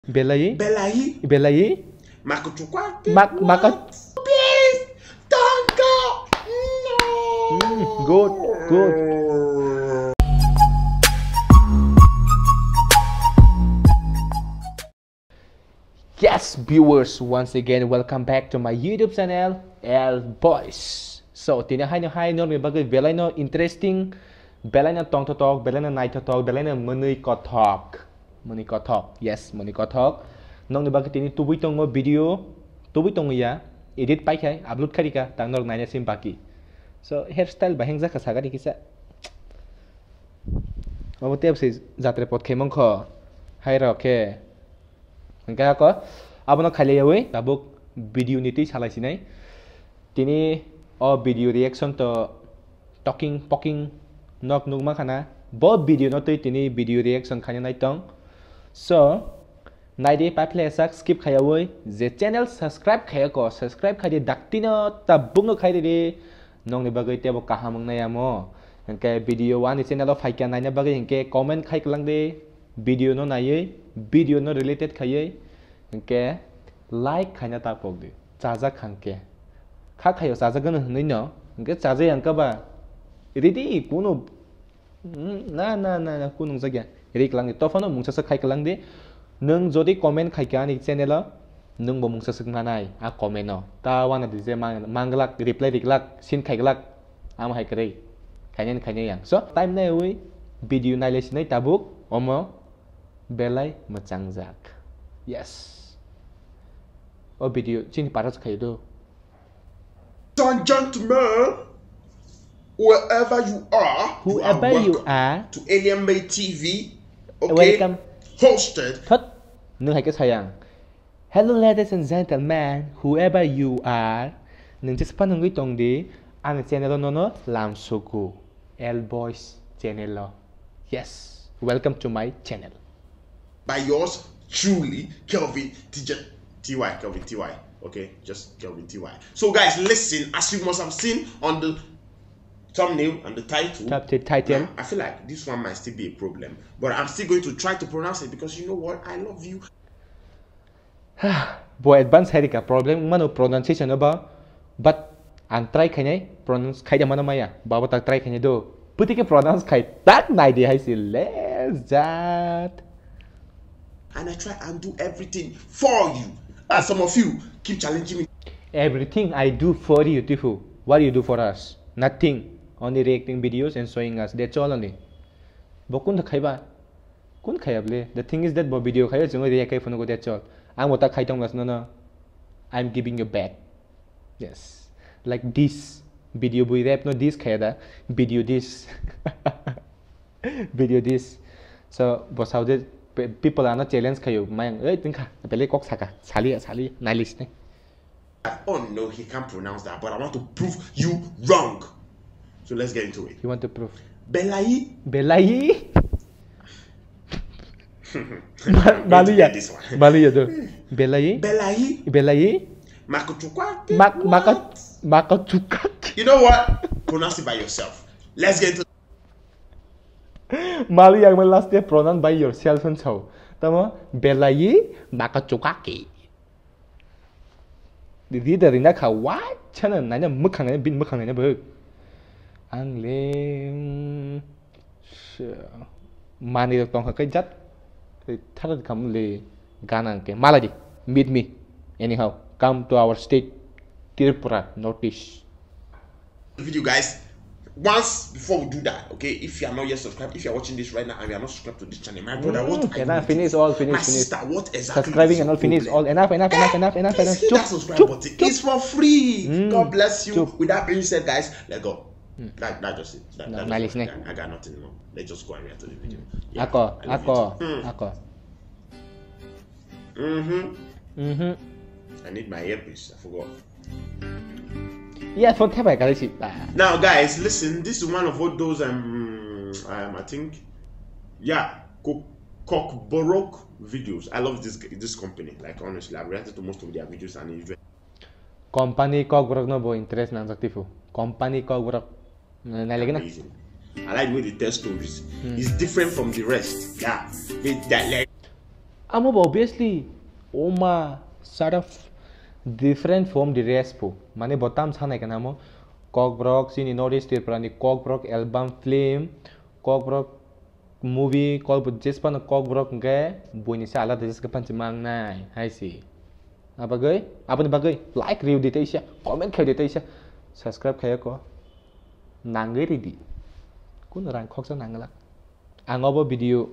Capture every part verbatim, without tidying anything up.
Belai? Belai? Belai? Makuchukwa? Mak-, maka- Please, don't go. No. Mm, good, good. Yes, viewers, once again, welcome back to my YouTube channel, L Boys. So, tini haino hai norokni bagwi belaino interesting, belaino tongthotok, belaino naithotok, belaino mwnwi kothok. Mwnwi kothok, yes, mwnwi kothok. Nokni bagwi tini tubui tongo video, tubui tongo ya, edit paikhai, upload kharika, tang norok naina sim baki. So, hairstyle baheng jakha sagani kisa. Obo tebse jatre pot khaimang kho, hai rok khe. Hingke ako, abono khailaiyawi tabuk video ni twi salai sinai. Tini o video reaction to talking poking nok nukma khana. Bo video no twi tini video reaction khaina nai tong. So, naidi paiphle sak skip khaiyawi je channel subscribe khayako, subscribe khaidi daktino tabukno khaidi di. Nokni bagwi tebo kaham wngnai amo. Hingke video ani channel o phaikha naina bagwi hingke comment khai kwlang di. Video no naiwi, video no related khaiwi, hingke like khaina ta pok di. Chajak hangke. Kha khaio chajak gano hinwi no, hingke chajai hangka ba. Ready kuno, mm, na, na, na, na, kuno nungjakya. Ready kwlang di. Tophano mungsa sak khai kwlang di. Nwng jodi comment khaikha ani channel o, nwng bo mungsa sak manai, a comment o. Ta wana di je mang-, manglak, reply riklak, sin khaiglak. Amo hai kwrwi. Khainani khainai yang. So, time naiwi video nailai sinai tabuk omo belai mwchangjak. Yes. O video chini para khaio do. Ladies and gentlemen, wherever you are, you are Whoever you welcome are, to Alien Bay T V. Okay? Welcome. Hosted. Thot, nwng hai khe sayang. Hello, ladies and gentlemen, whoever you are, nwng jesa phano wngwi tong di, ani channel o nono lam suku, L Boys channel o. Yes, welcome to my channel. By yours truly, Kelvin T J, T Y, Kelvin T Y. Okay, just Kelvin T Y. So, guys, listen, as you must have seen on the thumbnail and the title. Tap the title. Now, I feel like this one might still be a problem, but I'm still going to try to pronounce it because you know what? I love you. Bo advance hai rika problem mano pronunciation o ba, but ang try khainai pronounce khaida mano maya, babo tak try khainai do. Putike pronounce khai tak nai di hai si les jat. And I try and do everything for you. And some of you keep challenging me. Everything I do for you, Tifu. What do you do for us? Nothing. Only reacting videos and showing us. That's all only. Bo kun khaiba? Kun khaya ble? The thing is that bo video khayo chungo react khai phunu go, that's all. Ang bo ta khai tong mas no no. I'm giving you back. Yes. Like this. Video bui rap no this khaya da. Video this. Video this. So, bo sao de pe-, people ano challenge khayo. Mayang, ei, tingkha. Bele kok saka. Sali, sali. Nailis ne. Oh no, he can't pronounce that, but I want to prove you wrong. So let's get into it. You want to prove? Belai. Belai? Ma-, Maluya. This one. Maluya do. Belai? Belai? Belai? Makuchukwa? Mak-, maka-, Makuchukwa? You know what? Pronounce it by yourself. Let's get into Maluya ang last day pronounce by yourself and so. Tamo, Belai? Makuchukaki. Di, di, da, rina kha, what? Chana, naina, mwkhang, naina, bin mwkhang, naina, bwk. Ang le, mm, s-, mani rok tong kha, kai jat. Thar kam le, gana ke, maladi, meet me. Anyhow, come to our state, Tripura, Northeast. Video, guys. Once before we do that, okay, if you are not yet subscribed, if you are watching this right now and you are not subscribed to this channel, my brother, what are you waiting for? Finish all, finish, finish. My sister, what exactly is your problem? Subscribing and all, finish all. Enough, enough, enough, enough, enough. Please hit that subscribe button. It's for free. God bless you. With that being said, guys, let's go. That, that's just it. That, that's just it. I, I got nothing more. Let's just go and react to the video. Yeah, ako, I love you ako, too. Ako. Mm-hmm. Mm-hmm. I need my earpiece. I forgot. Earphone thepai kali si ba. Now, guys, listen. This is one of all those, um, um, I think, yeah, Ko-, Kokborok videos. I love this, this company. Like, honestly, I've reacted to most of their videos and enjoyed. Company Kokborok no bo interest nangjak, Tifu. Company Kokborok. Nailigina. Amazing. I like the way they tell stories. It's different from the rest. Yeah. They, they, like, Amo bo obviously, oma, sort of different from the rest po. Mane bo tam sanai kana amo Kokborok, chini North East Tripura ni Kokborok album film, Kokborok movie, Kokborok jesphano Kokborok hwnkhe buini se alada jeswk phan se mangnai hai se. Abagwi, aboni bagwi like riu di teisa, comment khai di teisa, subscribe khai ko nangwi ridi. Kun rang khoksa nangla. Ang obo video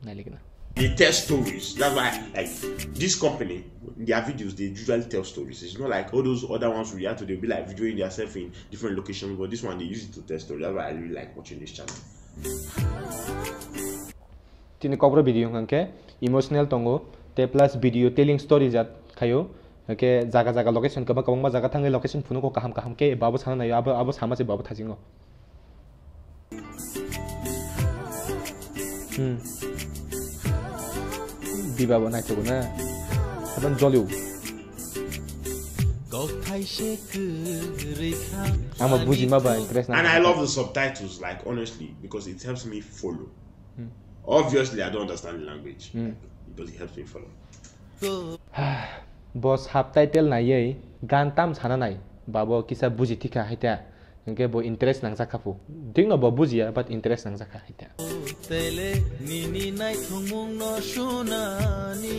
nailikna. They tell stories. That's why, like, this company, their videos, they usually tell stories. It's not like all those other ones we have to, they'll be, like, videoing themselves in different locations, but this one, they use it to tell stories. That's why I really like watching this channel. Tini Kokborok video hwnkhe emotional tongo, te plus video telling story jat khayo, hwnkhe jaga jaga location kwbang kwbangma jaga thangwi location phunugo kaham kaham khe, babo sana naio, abo, abo sama se babo thajingo. Hmm. Biba bo naithogo na. Haban jolio. Kok thaise kwrwi kha. Ama buji ma ba interest na. And I love the subtitles, like, honestly, because it helps me follow. Hmm. Obviously, I don't understand the language, Hmm. like, but it helps me follow. Bo subtitle naiwi gan tam sana nai, babo kisa buji thikha haita. Hwnkhe bo interest nangjak kha phu. Dikno bo bujiya, but interest nangjak kha haita. Tele nini naithokmung no sunani.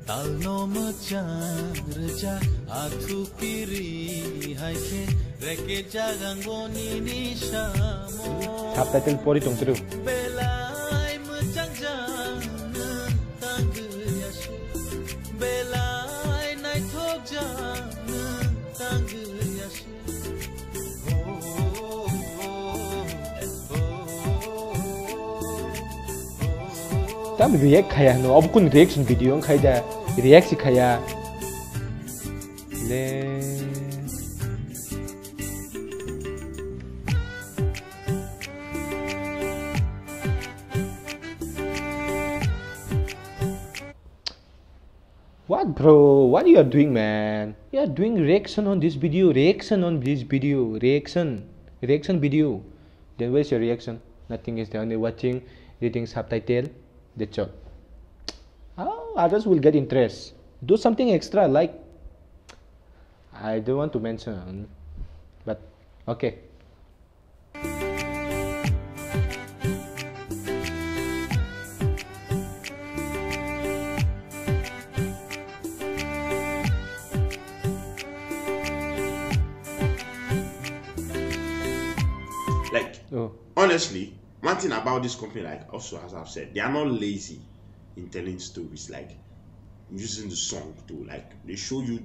Talno mwchang rwjak athu kiri hai khe reke jagang bo nini samo. Subtitle pori tongtwrw. Belai mwchang jang nwng tangwi aswk. Belai naithok jang nwng tangwi aswk. Tam react khaya hwno, obo kun reaction video wng khai da, react si khaya. Le. What, bro? What you are doing, man? You are doing reaction on this video, reaction on this video, reaction, reaction video. Then where's your reaction? Nothing is there, only watching, reading subtitle, that's all. Oh, others will get interest. Do something extra, like, I don't want to mention, but okay. Like, Oh. honestly, one thing about this company, like, also, as I've said, they are not lazy in telling stories, like, using the song to, like, they show you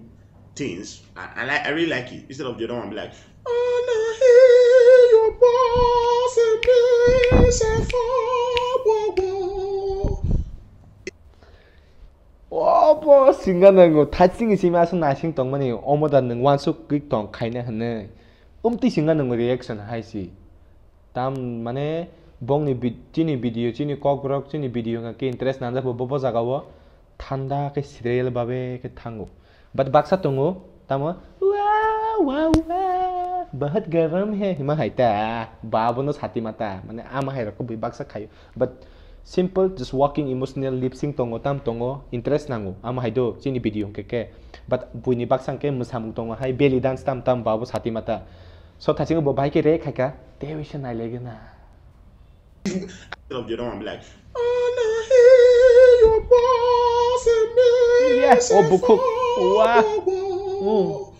things, and, and I, I really like it. Instead of the other one, be like, "Oh, no, hey, your boss and me, say, for, bo, bo." Obo singa nango, thaching simi aswk naising tongmani, omo da nwng wansuk kwk tong khaina hwnwi. Umtwi singa nango reaction hai si. Tam, mane, bongni vid-, chini video, chini Kokborok, chini video wngkha khe interest nangjak bo, bo, bo jaga o thanda khe serial babe khe thango. But baksa tongo, tamo, "Wow, wow, wow, bahut garam hai," hima hai ta, ba bono sati mata, mane, ama hai rok bui baksa khayo. But simple, just walking, emotional, lip sync tongo, tam tongo, interest nango, ama hai do, chini video wngkhe khe. But buini baksa wngkhe mwsamung tongo hai, belly dance tam tam, ba bo sati mata. So, thaching bo bahai khe re khaika, tei wisa nai lege na. Of the other one be like, "Oh, no, hey, your boss and me, Yes, say, oh, bukhuk. for, Wah. bo, bo." Oh.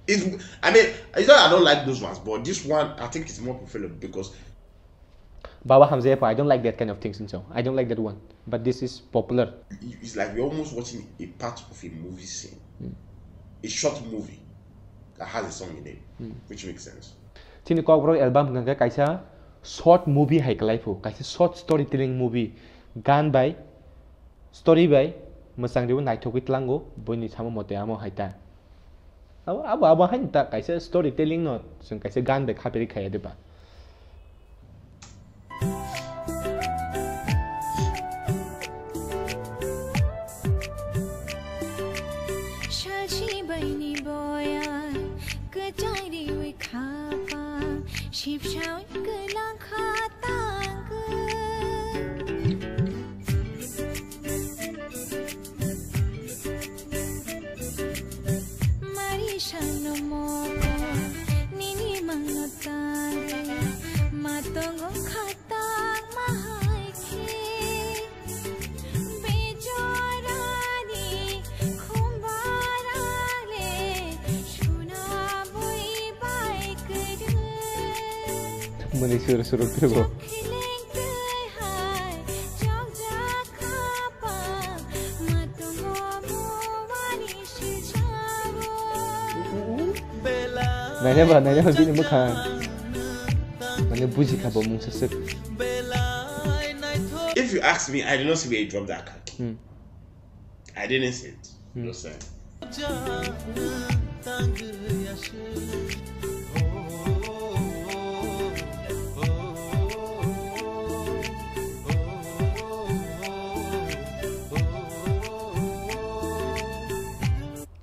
It's, I mean, it's not I don't like those ones, but this one, I think it's more preferable because Baba Hamza, I don't like that kind of things, so I don't like that one. But this is popular. It's like you're almost watching a part of a movie scene, Hmm. a short movie that has a song in it, Hmm. which makes sense. Chini Kokborok album hwnkha khe kaisa short movie hai kwlai phu, kaisa short storytelling movie, gan bai, story bai, mwchang riwi naithogwi tlango, buini samo mote amo hai ta. Abo, abo, abo haino ta kaisa story telling no, chwng kaisa gan bai khapiri khaiya diba? Sachi baini boya, kwchari wi khapa, sipsa wi kwlang kha tangwi. Mani sur sur tebo. Naina ba, naina ba bini mwkhang. Mane buji kha bo mungsa swk. If you ask me, I did not see where he dropped that car key. Hmm. I didn't see it. Hmm. Just saying.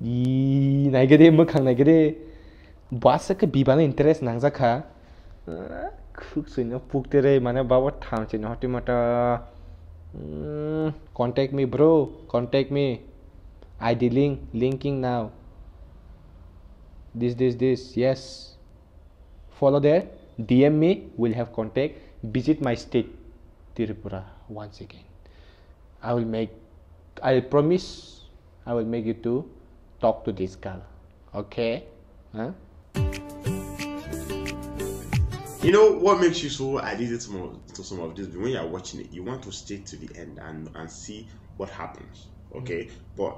Ii, naigede, mwkhang naigede. Bwsa khe bibano interest nangjak kha. Ah, khuk chwino pukterwi mane babo tham chwino hoti mata. Mm, contact me, bro. Contact me. I D link, linking now. This, this, this. Yes. Follow there. D M me. We'll have contact. Visit my state, Tripura, once again. I will make, I promise I will make you to talk to this girl. Okay? Huh? You know what makes you so addicted to some of, to some of this? When you are watching it, you want to stay to the end and, and see what happens. Okay? But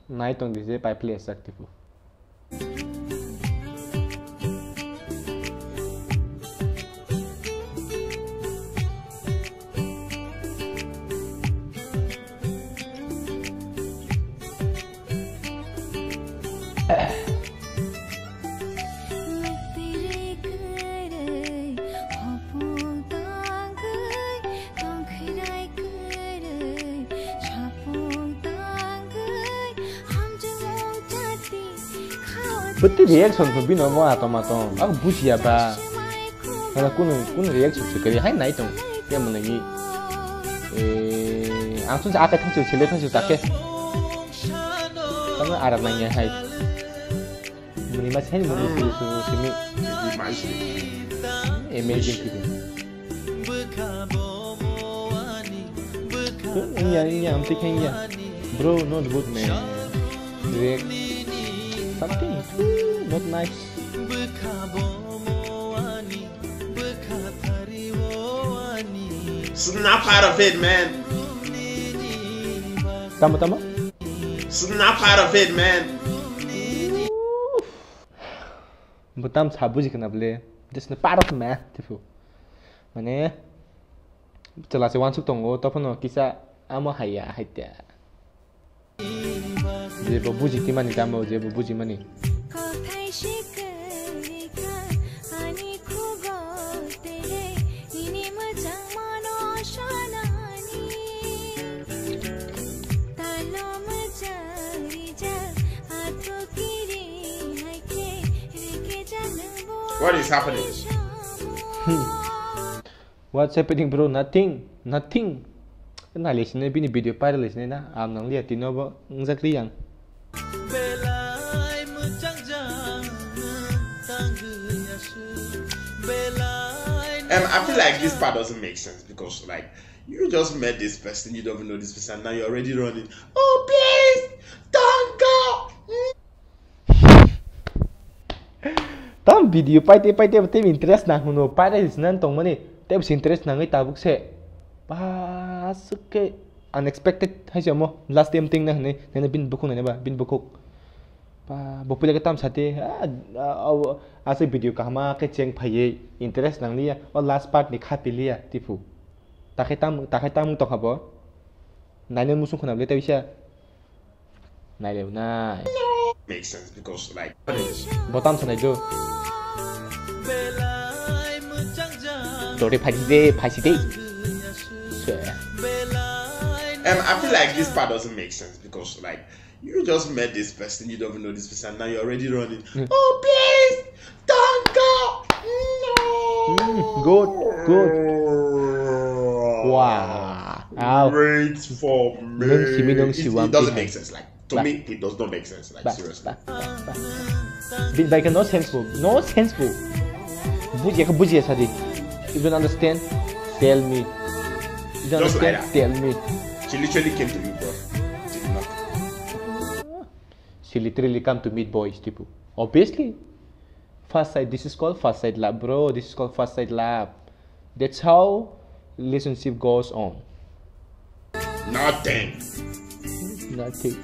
Nai tong di je pai play sak tipu. Bwtwi reaction kho bino mo atom atom. Ang bujiya ba. Hala kunu, kunu reaction se kari hai nai tong. Kemon nai. Eh, ang tun sa akai thang se, sele thang se ta khe. Tamo arak nai hai. Muni ma sen muni su su simi. Amazing kiri. Iya, iya, I'm thinking, iya. Bro, not good, man. React. Something not nice. Snap out of it, man. Tamo, tamo? Snap out of it, man. Bo tam sa buji khna bole. Just na part of me, tipu. Mane, chwla se wansuk tongo, tophano kisa amo haiya, haita. Jebo buji timani tamo, jebo buji mani. What is happening? Hmm. What's happening, bro? Nothing, nothing. Nai le sini bini video viral le sini na, ang nang liya tino bo wngjakli yang. And I feel like this part doesn't make sense because, like, you just met this person, you don't even know this person, and now you're already running. Oh, please, don't go. Tam video paite paite tei interest nang hwnwi paite sinani tongmani tei interest nangwi tabuk se. Ba, swk khe unexpected hai se omo last time tingna hwnwi nini bini bukhuk naina ba bini bukhuk. Ba, bo puila khe tam sati, ah, ah, oh, aswk video kaham khe cheng phaiwi interest nangliya, o last part ni kha piliya, tipu. Takhai tam, takhai tam tongkha bo. Naina muchung khwna bwle tei bisa. Nai le nai. Makes sense because, like, botam sanai do. Dore phaji de, phaji de. Swear. And I feel like this part doesn't make sense because, like, you just met this person, you don't even know this person, now you're already running. Mm. Oh, please, don't go. No. Mm, good, good. Wow. Ow. Wait for me. Nung simi nung siwang. It, it doesn't make sense. Like, to me, it does not make sense. Like, seriously. Bini bai khe no sense bo, no sense bo. Bujiya khe bujiya sadi. You don't understand? Tell me. You don't understand? Tell me. She literally came to me, bro. Did not. She literally come to meet boys, tipo. Obviously. First sight, this is called first sight love, bro. This is called first sight love. That's how relationship goes on. Nothing. Nothing.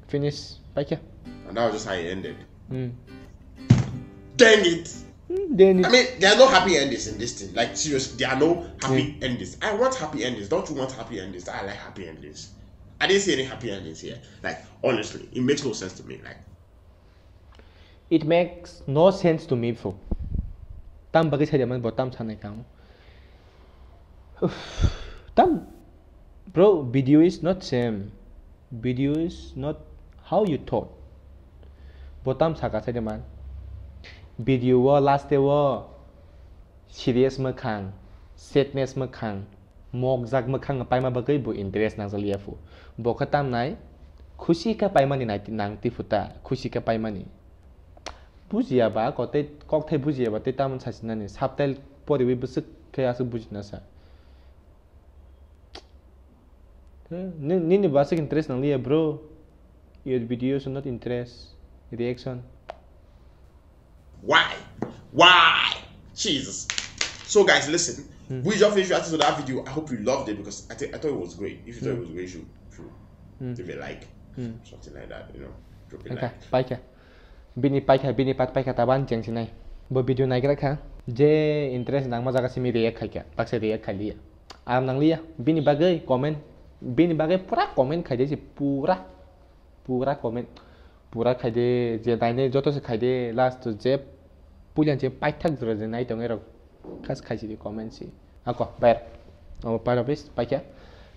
Finish. Paikha. And that was just how it ended. Hmm. Dang it! Hmm, Then I it, mean, there are no happy endings in this thing. Like, seriously, there are no happy endings. I want happy endings. Don't you want happy endings? I like happy endings. I didn't see any happy endings here. Like, honestly, it makes no sense to me. Like, it makes no sense to me, bro. Tam bagwi sai de man bo tam sanai kang. Tam, bro, video is not same. Video is not how you thought. Bo tam saka sai de man. Video o last o serious mwkhang, sadness mwkhang, mokjak mwkhang paima bagwi bo interest nangjak liya phu. Bo khe tamnai khusi khe paimani nai-, nang tiphu ta, khusi khe paimani. Bujiya ba, ko tei kokthai bujiya ba tei tamon sasinani. Subtitle poriwi bwswk khe aswk bujina sa. Eh, ni-, nini bo aswk interest nang liya, bro. Your videos are not interest. Reaction. Why? Why? Jesus. So, guys, listen. We just finished reacting to that video. I hope you loved it because I, think I thought it was great. If you thought it was great, you should, you should give it a like, something like that. You know, drop a Angkha, like. Paikha. Bini paikha, bini pat paikha taban cheng sinai. Bo video naigra kha. Je interest nangma jaga simi react khaikha. Baksa react khailiya. Aram nangliya. Bini bagwi comment. Bini bagwi pura comment khaide si pura. Pura comment. Pura khaide je naine joto se khaide last je puilan je paithak jora je nai tong erok. Khas khaisi di comment si. Ako, bayar. O, pair of this, paikha.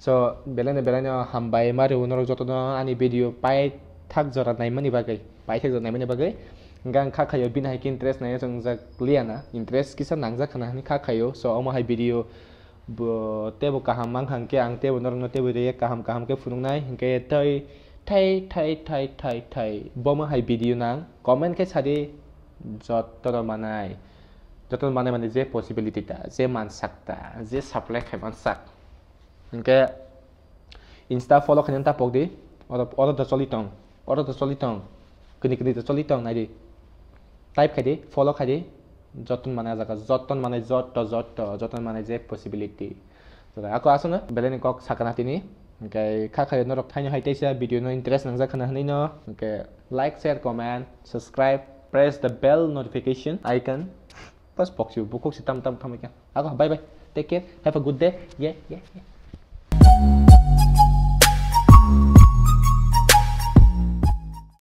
So, belai no, belai no hambai mari unorok joto no ani video paithak jora naimani bagwi, paithak jora naimani bagwi. Hingke ang kha khayo bini hai khe interest nai chongjak liya na, interest kisa nangjak khana hwnwi kha khayo. So, omo hai video bo tebo kaham mang hangke ang tebo norok no tebo react kaham kaham khe phunuknai. Hingke thai, thai, thai. Bomo hai video nang comment khe sadi joto no manai. Joto manai mani je possibility ta, je mansak ta, je supply khai mansak. Hingke Insta follow khainani ta pok di, oro, oro da choli tong, oro da choli tong, kini kini da choli tong nai di. Type khai di, follow khai di, joton manai jaga, joton manai joto, joto, joton manai je possibility. Ako aswkno belai ni kok sakana tini. Hingke kha khayo norok thaino hai teisa video no interest nangjak khana hwnwi no. Hingke like, share, comment, subscribe, press the bell notification icon. Bas box you bukhuk si tam tam thamai kha. Ako bye bye. Take care. Have a good day. Yeah, yeah, yeah.